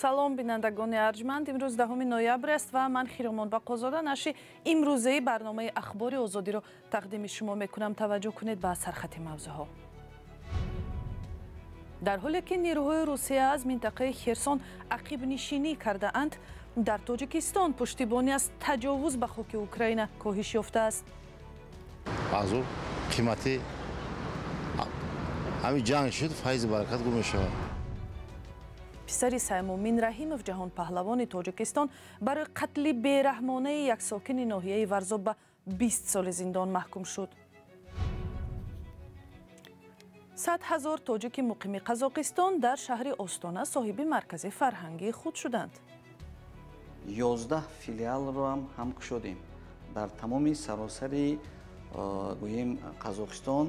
Салом, бинандагони арҷманд. Имрӯз 10 ноябр аст ва ман Хиромон Бақозода нашри имрӯзаи барномаи Ахбори Озодиро тақдими шумо мекунам. Таваҷҷӯҳ кунед ба сархати мавзӯъҳо. Дар ҳоле ки нерӯҳои Русия аз минтақаи Херсон ақибнишинӣ кардаанд, дар Тоҷикистон пуштибонӣ аз таҷовуз ба хоки Украина коҳиш ёфтааст. Аз ӯ қимати ҳамин ҷанг шуд, файзи баракат гум мешавад. Писари Саймумин Раҳимов, ҷаҳонпаҳлавони Тоҷикистон, барои қатли бераҳмонаи як сокини ноҳияи Варзоб ба 20 соли зиндон маҳкум шуд. 100 ҳазор тоҷики муқими Қазоқистон дар шаҳри Остона соҳиби маркази фарҳангии худ шуданд. 11 филиалро ҳам кушодем дар тамоми саросари гӯем Қазоқистон.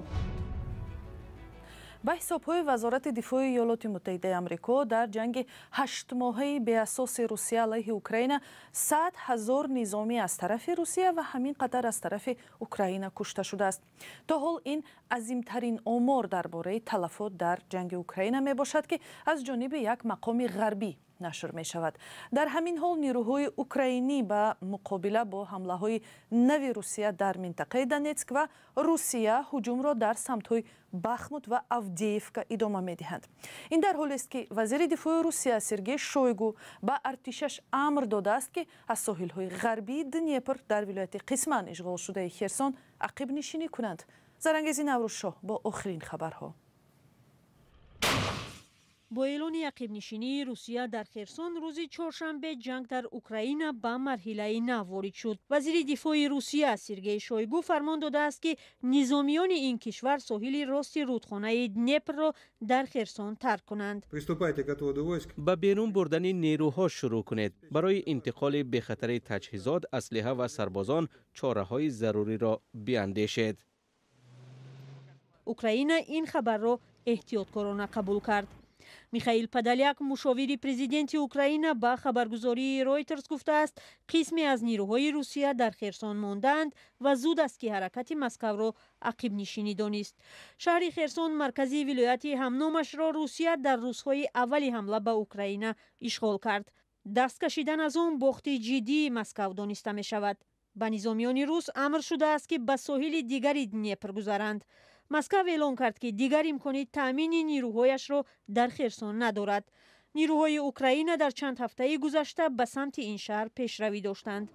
Ба ҳисобҳои Вазорати дифои Иёлоти Муттаҳидаи Амрико дар ҷанги ҳаштмоҳаи беасоси Русия алайҳи Украина 100 ҳазор низомӣ аз тарафи Русия ва ҳамин қадар аз тарафи Украина кушта шудааст. То ҳол ин азимтарин омор дар бораи талафот дар ҷанги Украина мебошад, ки аз ҷониби як мақоми ғарбӣ нашр мешавад. Дар ҳамин ҳол нерӯҳои украинӣ ба муқобила бо ҳамлаҳои нави Русия дар минтақаи Донетск ва Русия ҳуҷумро дар самтҳои Бахмут ва Авдеевка идома медиҳанд. Ин дар ҳолест, ки вазири дифои Русия Сергей Шойгу ба артишаш амр додааст, ки аз соҳилҳои ғарбии Днепр дар вилояти қисман ишғолшудаи Херсон ақибнишинӣ кунанд. Зарангези Наврӯзшоҳ бо охирин хабарҳо. Бо эълони ақибнишинии Русия дар Херсон рӯзи чоршанбе ҷанг дар Украина ба марҳилаи нав ворид шуд. Вазири дифои Русия Сергей Шойгу фармон додааст, ки низомиёни ин кишвар соҳили рости рудхонаи Днепрро дар Херсон тарк кунанд. Ба берун бурдани нерӯҳо шурӯъ кунед. Барои интиқоли бехатари таҷҳизот, аслиҳа ва сарбозон чораҳои заруриро биандешед. Украина ин хабарро эҳтиёткорона қабул кард. Михаил Подоляк, мушовири президенти Украина, ба хабаргузории Ройтерс гуфтааст, қисме аз нерӯҳои Русия дар Херсон мондаанд ва зуд аст, ки ҳаракати Москавро ақибнишинӣ донист. Шаҳри Херсон, маркази вилояти ҳамномашро, Русия дар рӯзҳои аввали ҳамла ба Украина ишғол кард. Даст кашидан аз он бохти ҷиддии Москав дониста мешавад. Ба низомиёни рус амр шудааст, ки ба соҳили дигари Днепр гузаранд. Москав эълон кард, ки дигар имкони таъмини нерӯҳояшро дар Херсон надорад. Нерӯҳои Украина дар чанд ҳафтаи гузашта ба самти ин шаҳр пешравӣ доштанд.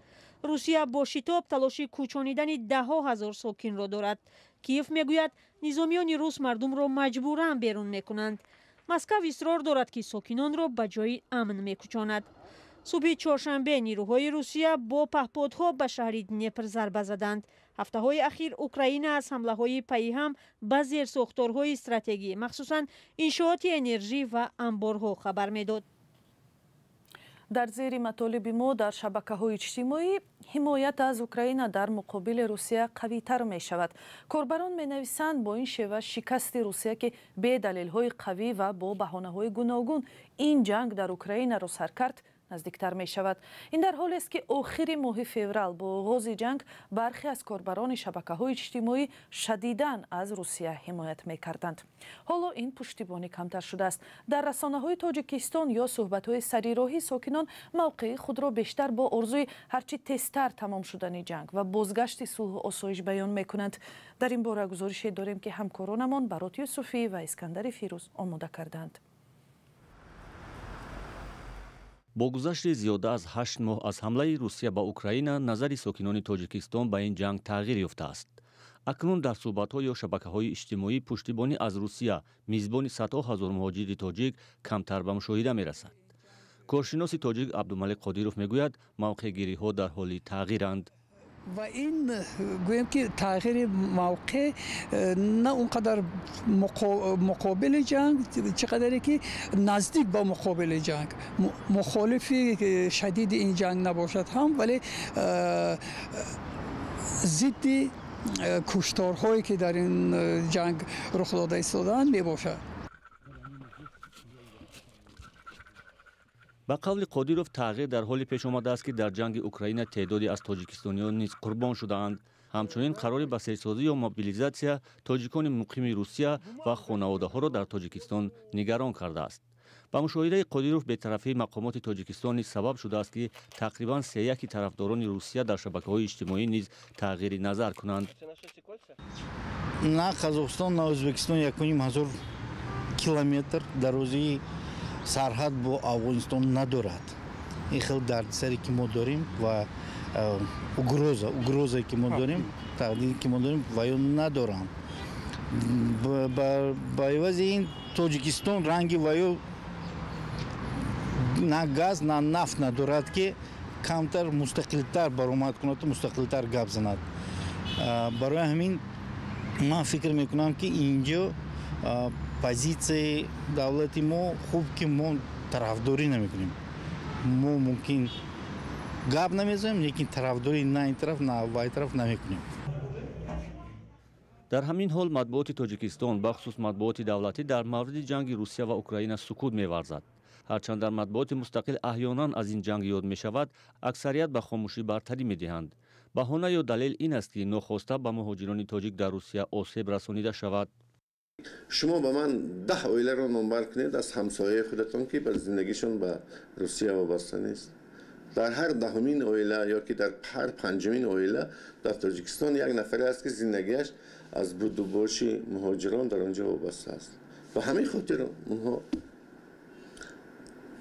Русия бо шитоб талоши кӯчонидани даҳҳо ҳазор сокинро дорад. Киев мегӯяд, низомиёни рус мардумро маҷбуран берун мекунанд. Москав исрор дорад, ки сокинонро ба ҷои амн мекӯчонад. Субҳи чоршанбе нерӯҳои Русия бо паҳподҳо ба шаҳри Днепр зарба заданд. Ҳафтаҳои ахир Украина аз ҳамлаҳои пайҳам ба зерсохторҳои стратегӣ, махсусан иншооти энержӣ ва анборҳо хабар медод. Дар зери матолиби мо дар шабакаҳои иҷтимоӣ ҳимоят аз Украина дар муқобили Русия қавитар мешавад. Корбарон менависанд, бо ин шева шикасти Русия, ки бе далелҳои қавӣ ва бо баҳонаҳои гуногун ин ҷанг дар Украинаро сар кард, наздиктар мешавад. Ин дар ҳолест, ки охири моҳи феврал бо оғози ҷанг бархе аз корбарони шабакаҳои иҷтимоӣ шадидан аз Русия ҳимоят мекарданд. Ҳоло ин пуштибонӣ камтар шудааст. Дар расонаҳои Тоҷикистон ё суҳбатҳои сарироҳӣ сокинон мавқеи худро бештар бо орзуи ҳарчи тезтар тамом шудани ҷанг ва бозгашти сулҳу осоиш баён мекунанд. Дар ин бора гузорише дорем, ки ҳамкоронамон Барот Юсуфӣ ва Искандари Фирӯз омода кардаанд. Бо гузашти зиёда аз 8 моҳ аз ҳамлаи Русия ба Украина, назари сокинони Тоҷикистон ба ин ҷанг тағйир ёфтааст. Акнун дар суҳбатҳо ё шабакаҳои иҷтимоӣ пуштибонӣ аз Русия, мизбони садҳо ҳазор муҳоҷири тоҷик, камтар ба мушоҳида мерасад. Коршиноси тоҷик Абдумалик Қодиров мегӯяд, мавқеъгириҳо дар ҳоли тағйиранд. Ва ин гӯем, ки тағйири мавқеъ на он қадар муқобили ҷанг, чӣ қадаре ки наздик ба муқобили ҷанг, мухолифи шадиди ин ҷанг набошад ҳам, вале зидди кушторҳое, ки дар ин ҷанг рух дода истодаанд, мебошад. Ба қавли Қодиров, тағйир дар ҳоле пеш омадааст, ки дар ҷанги Украина теъдоде аз тоҷикистониён низ қурбон шудаанд. Ҳамчунин қарори басирсозӣ ё мобилизатсия тоҷикони муқими Русия ва хонаводаҳоро дар Тоҷикистон нигарон кардааст. Ба мушоҳидаи Қодиров, бетарафии мақомоти Тоҷикистон низ сабаб шудааст, ки тақрибан сеяки тарафдорони Русия дар шабакаҳои иҷтимоӣ низ тағйири назар кунанд. На Қазоқистон, на Ӯзбекистон 1500 километр дарозии сарҳад бо Афғонистон надорад. Ин хел дардисаре ки мо дорем ва угрозае ки мо дорем, таҳдиде ки мо дорем, ва ё надоранд. Ба ивази ин Тоҷикистон ранги ва ё на газ, на нафт надорад, ки камтар мустақилтар баромад кунаду мустақилтар гап занад. Барои ҳамин ман фикр мекунам, ки инҷо позитсияи давлати мо хуб, ки мо тарафдорӣ намекунем. Мо мумкин гап намезанем, лекин тарафдорӣ на ин тараф, на вай тараф намекунем. Дар ҳамин ҳол матбуоти Тоҷикистон, бахусус матбуоти давлатӣ, дар мавриди ҷанги Русия ва Украина сукут меварзад. Ҳарчанд дар матбуоти мустақил аҳёнан аз ин ҷанг ёд мешавад, аксарият ба хомӯшӣ бартарӣ медиҳанд. Баҳона ё далел ин аст, ки нохоста ба муҳоҷирони тоҷик дар Русия осеб расонида шавад. Шумо ба ман 10 оиларо номбар кунед аз ҳамсояи худатон, ки ба зиндагишон ба Русия вобаста нест. Дар ҳар 10-умин оила ё ки дар ҳар 5-умин оила дар Тоҷикистон як нафаре аст, ки зиндагиаш аз будубоши муҳоҷирон дар он ҷо вобаста аст. Ба ҳамин хотир онҳо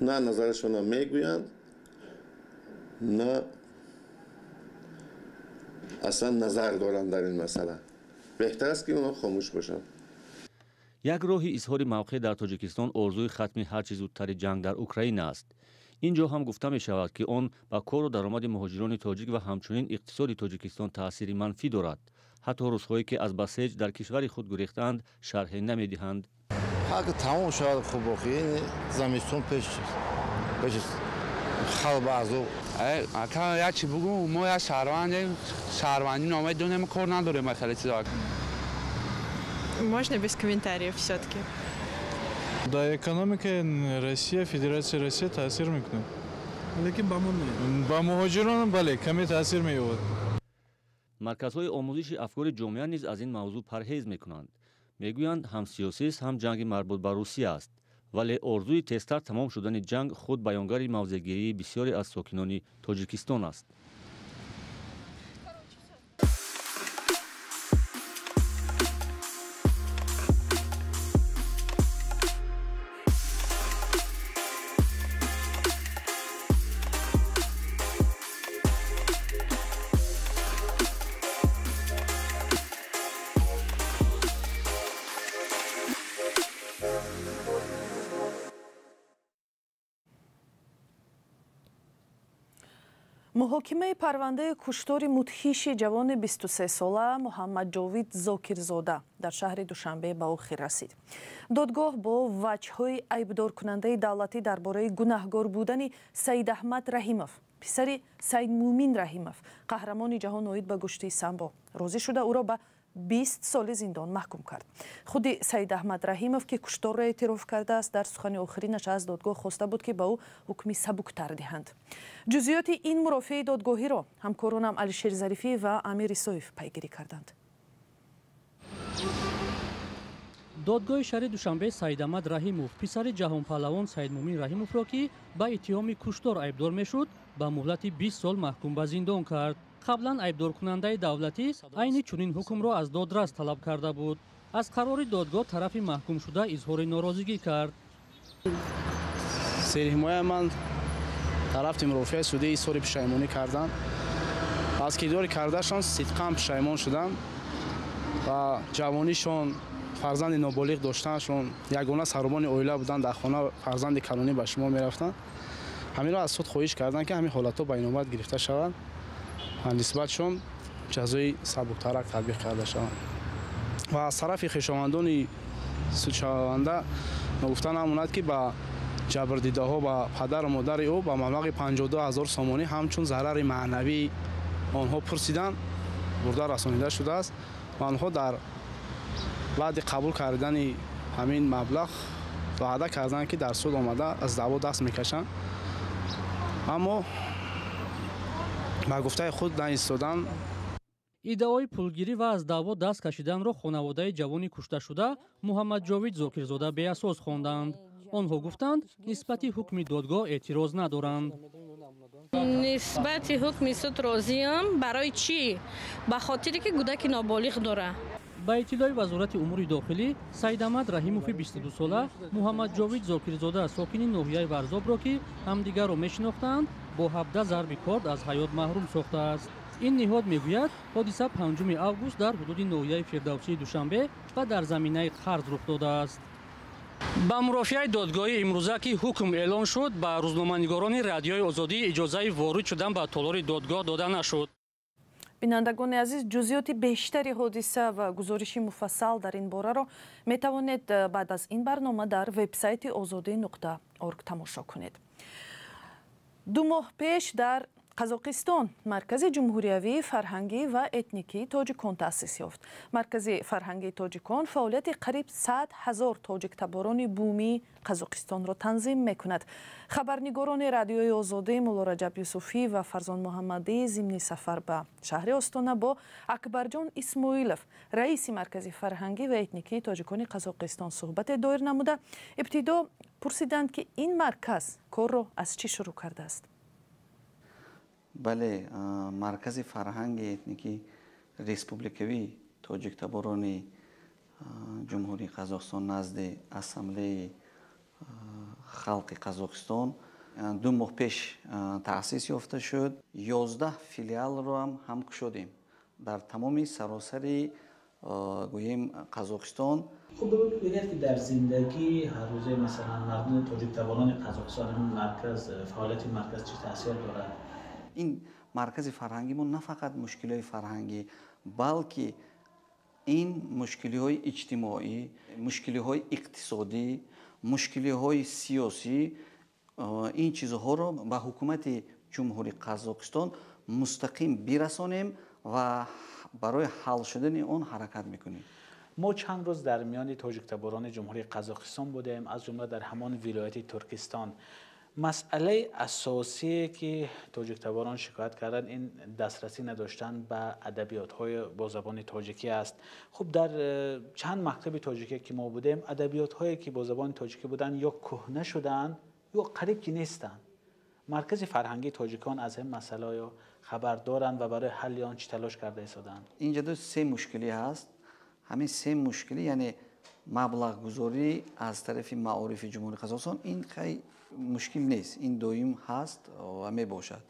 на назарашонро мегӯянд, на аслан назар доранд дар ин масъала. Беҳтар аст, ки онҳо хомӯш бошанд. Як роҳи изҳори мавқеъ дар Тоҷикистон орзуи хатми ҳарчи зудтари ҷанг дар Украина аст. Ин ҷо ҳам гуфта мешавад, ки он ба кору даромади муҳоҷирони тоҷик ва ҳамчунин иқтисоди Тоҷикистон таъсири манфӣ дорад. Ҳатто рӯзҳое ки аз басеҷ дар кишвари худ гурехтаанд, шарҳе намедиҳанд. Ҳар тамом шавад хуб, охи замистон пеш пеш халқ ба азоб. Ака, як чи бугум, мо як шаҳрвандем, шаҳрвандӣ номаи донем, кор надорем ба хеле чизо. Можно без комментариев все-таки. Да, экономика Россия, Федерация Россия таъсир мекунад. Лекин ба мо не. Ба муҳоҷирон бале, каме таъсир меёбад. Марказҳои омӯзиши афкори ҷомеа низ аз ин мавзӯъ парҳез мекунанд. Мегӯянд, ҳам сиёсист, ҳам ҷанги марбут ба Русия аст. Вале орзуи тезтар тамом шудани ҷанг худ баёнгари мавзеъгирии бисёре аз сокинони Тоҷикистон аст. Муҳокимаи парвандаи куштори мудҳиши ҷавони 23-сола Муҳаммадҷовид Зокирзода дар шаҳри Душанбе ба охир расид. Додгоҳ бо ваҷҳои айбдоркунандаи давлатӣ дар бораи гунаҳгор будани Саидаҳмад Раҳимов, писари Саидмӯмин Раҳимов, қаҳрамони ҷаҳон оид ба гӯштии самбо, розӣ шуда ӯро ба 20 соли зиндон маҳкум кард. Худи Саидаҳмад Раҳимов, ки кушторро эътироф кардааст, дар сухани охиринаш аз додгоҳ хоста буд, ки ба ӯ ҳукми сабуктар диҳанд. Ҷузъиёти ин мурофиаи додгоҳиро ҳамкоронам Алишер Зарифӣ ва Амир Исоев пайгирӣ карданд. Додгоҳи шаҳри Душанбе Саидаҳмад Раҳимов, писари ҷаҳонпаҳлавон Саидмӯмин Раҳимовро, ки ба иттиҳоми куштор айбдор мешуд, ба муҳлати 20 сол маҳкум ба зиндон кард. Қаблан айбдоркунандаи давлатӣ айни чунин ҳукмро аз додрас талаб карда буд. Аз қарори додгоҳ тарафи маҳкумшуда изҳори норозигӣ кард. Серҳимояи ман тарафи мурофиаи судӣ изҳори пушаймонӣ карданд. Аз кирдори кардаашон сидқан пушаймон шуданд ва ҷавонишон, фарзанди ноболиғ доштанашон, ягона сарубони оила буданд, дар хона фарзанди калонӣ ба шумо мерафтанд. Ҳаминро аз суд хоҳиш карданд, ки ҳамин ҳолатҳо ба инобат гирифта шаванд, нисбатшон ҷазои сабуктарак татбиқ карда шаванд. Ва аз тарафи хешовандони судшаванда ногуфта намонад, ки ба ҷабрдидаҳо, ба падару модари ӯ ба маблағи 52 ҳазор сомонӣ ҳамчун зарари маънавии онҳо пурсиданд, бурда расонида шудааст ва онҳо дар баъди қабул кардани ҳамин маблағ ваъда карданд, ки дар суд омада аз даъво даст мекашанд, аммо ба гуфтаи худ наистоданд. Иддаои пулгирӣ ва аз даъво даст кашиданро хонаводаи ҷавони кушташуда Муҳаммадҷовид Зокирзода беасос хонданд. Онҳо гуфтанд, нисбати ҳукми додгоҳ эътироз надоранд. Нисбати ҳукми суд розиам. Барои чӣ? Ба хотире ки кӯдаки ноболиғ дорад. Ба иттилои Вазорати умури дохилӣ, Саидамад Раҳимови 22сола Муҳаммадҷовид Зокирзода, сокини ноҳияи Варзобро, ки ҳамдигарро мешинохтаанд, бо 17 зарби корд аз ҳаёт маҳрум сохтааст. Ин ниҳод мегӯяд, ҳодиса 5 август дар ҳудуди ноҳияи Фирдавсии Душанбе ва дар заминаи қарз рух додааст. Ба мурофиаи додгоҳи имрӯза, ки ҳукм эълон шуд, ба рӯзноманигорони Радиои Озодӣ иҷозаи ворид шудан ба толори додгоҳ дода нашуд. Бинандагони азиз, ҷузъиёти бештари ҳодиса ва гузориши муфассал дар ин бораро метавонед баъд аз ин барнома дар вебсайти озодӣ.орг тамошо кунед. 2 моҳ пеш дар Қазоқистон Маркази ҷумҳуриявии фарҳангӣ ва этникии тоҷикон таъсис ёфт. Маркази фарҳангии тоҷикон фаъолияти қариб 100 000 тоҷиктаборони бумии Қазоқистонро танзим мекунад. Хабарнигорони Радиои Озодӣ Мулло Раҷаб Юсуфӣ ва Фарзон Муҳаммадӣ зимни сафар ба шаҳри Остона бо Акбарҷон Исмоилов, раиси Маркази фарҳангӣ ва этникии тоҷикони Қазоқистон, суҳбате доир намуда, ибтидо пурсиданд, ки ин марказ корро аз чӣ шурӯъ кардааст. Бале, Маркази фарҳанги этникии республикавии тоҷиктаборони Ҷумҳурии Қазоқистон назди Ассамблеяи халқи Қазоқистон 2 моҳ пеш таъсис ёфта шуд. 11 филиалро ҳам кушодем дар тамоми саросари, гӯем, Қазоқистон. Хуб, бигӯед, ки дар зиндагии ҳаррӯзаи, масалан, мардуми тоҷиктаборони Қазоқистон ин марказ, фаъолияти марказ чӣ таъсир дорад? Ин маркази фарҳангӣ мо на фақат мушкилиҳои фарҳангӣ, балки ин мушкилиҳои иҷтимоӣ, мушкилиҳои иқтисодӣ, мушкилиҳои сиёсӣ, ин чизҳоро ба ҳукумати Ҷумҳурии Қазоқистон мустақим бирасонем ва барои ҳал шудани он ҳаракат мекунем. Мо чанд рӯз дар миёни тоҷиктаборони Ҷумҳурии Қазоқистон будем, аз ҷумла дар ҳамон вилояти Туркистон. Масъалаи асосие, ки тоҷиктаборон шикоят карданд, ин дастрасӣ надоштан ба адабиётҳои бо забони тоҷикӣ аст. Хуб, дар чанд мактаби тоҷикӣ, ки мо будем, адабиётҳое, ки бо забони тоҷикӣ буданд, ё кӯҳна шудаанд, ё қариб ки нестанд. Маркази фарҳангии тоҷикон аз ин масъала хабар доранд ва барои ҳалли он чӣ талош карда истодаанд? Инҷа се мушкилӣ ҳаст. Ҳамин се мушкилӣ, яъне маблағгузорӣ аз тарафи маорифи Ҷумҳурии Қазоқистон, ин хай мушкил нест, ин доим ҳаст ва мебошад.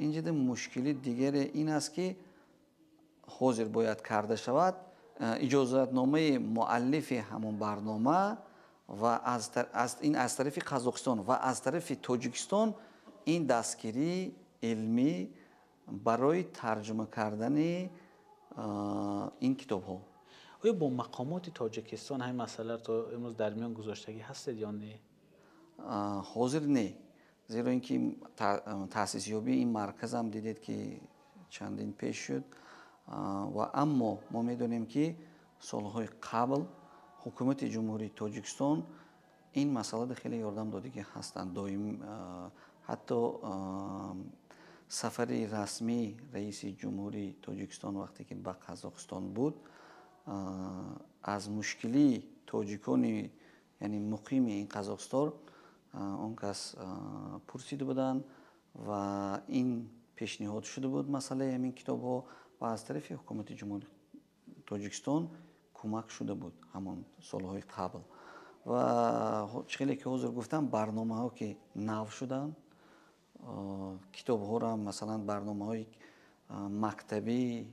Инҷа мушкили дигаре ин аст, ки ҳозир бояд карда шавад иҷозатномаи муаллифи ҳамон барнома ва ин аз тарафи Қазоқистон ва аз тарафи Тоҷикистон ин дастгирии илмӣ барои тарҷума кардани ин китобҳо. Оё бо мақомоти Тоҷикистон ҳамин масъаларо то имрӯз дар миён гузоштагӣ ҳастед ё не? Ҳозир не, зеро ин ки таъсисёбии ин марказам дидед, ки чандин пеш шуд, ва аммо мо медонем, ки солҳои қабл ҳукумати Ҷумҳурии Тоҷикистон ин масъалада хеле ёрдам додагӣ ҳастанд доим. Ҳатто сафари расмии раиси Ҷумҳурии Тоҷикистон, вақте ки ба Қазоқистон буд, аз мушкилии тоҷикони, яъне муқими ин Қазоқистон, он кас пурсида буданд ва ин пешниҳод шуда буд масъалаи ҳамин китобҳо ва аз тарафи ҳукумати Ҷумҳурии Тоҷикистон кӯмак шуда буд ҳамон солҳои қабл. Ва чӣ хеле ки ҳозир гуфтам, барномаҳо ки нав шуданд, китобҳоро, масалан, барномаҳои мактабии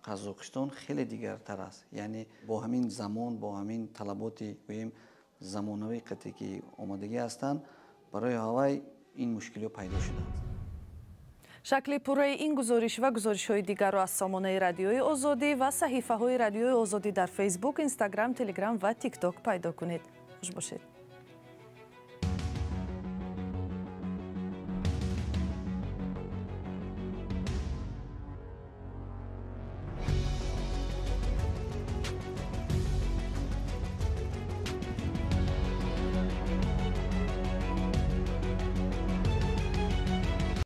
Қазоқистон хеле дигартар аст, яъне бо ҳамин замон, бо ҳамин талаботи, гӯем, замонавии қате ки омодагӣ ҳастанд, барои ҳавай ин мушкилиҳо пайдо шуданд. Шакли пурраи ин гузориш ва гузоришҳои дигарро аз сомонаи Радиои Озодӣ ва саҳифаҳои Радиои Озодӣ дар Фейсбук, Инстаграм, Телеграм ва Тикток пайдо кунед. Хуш бошед.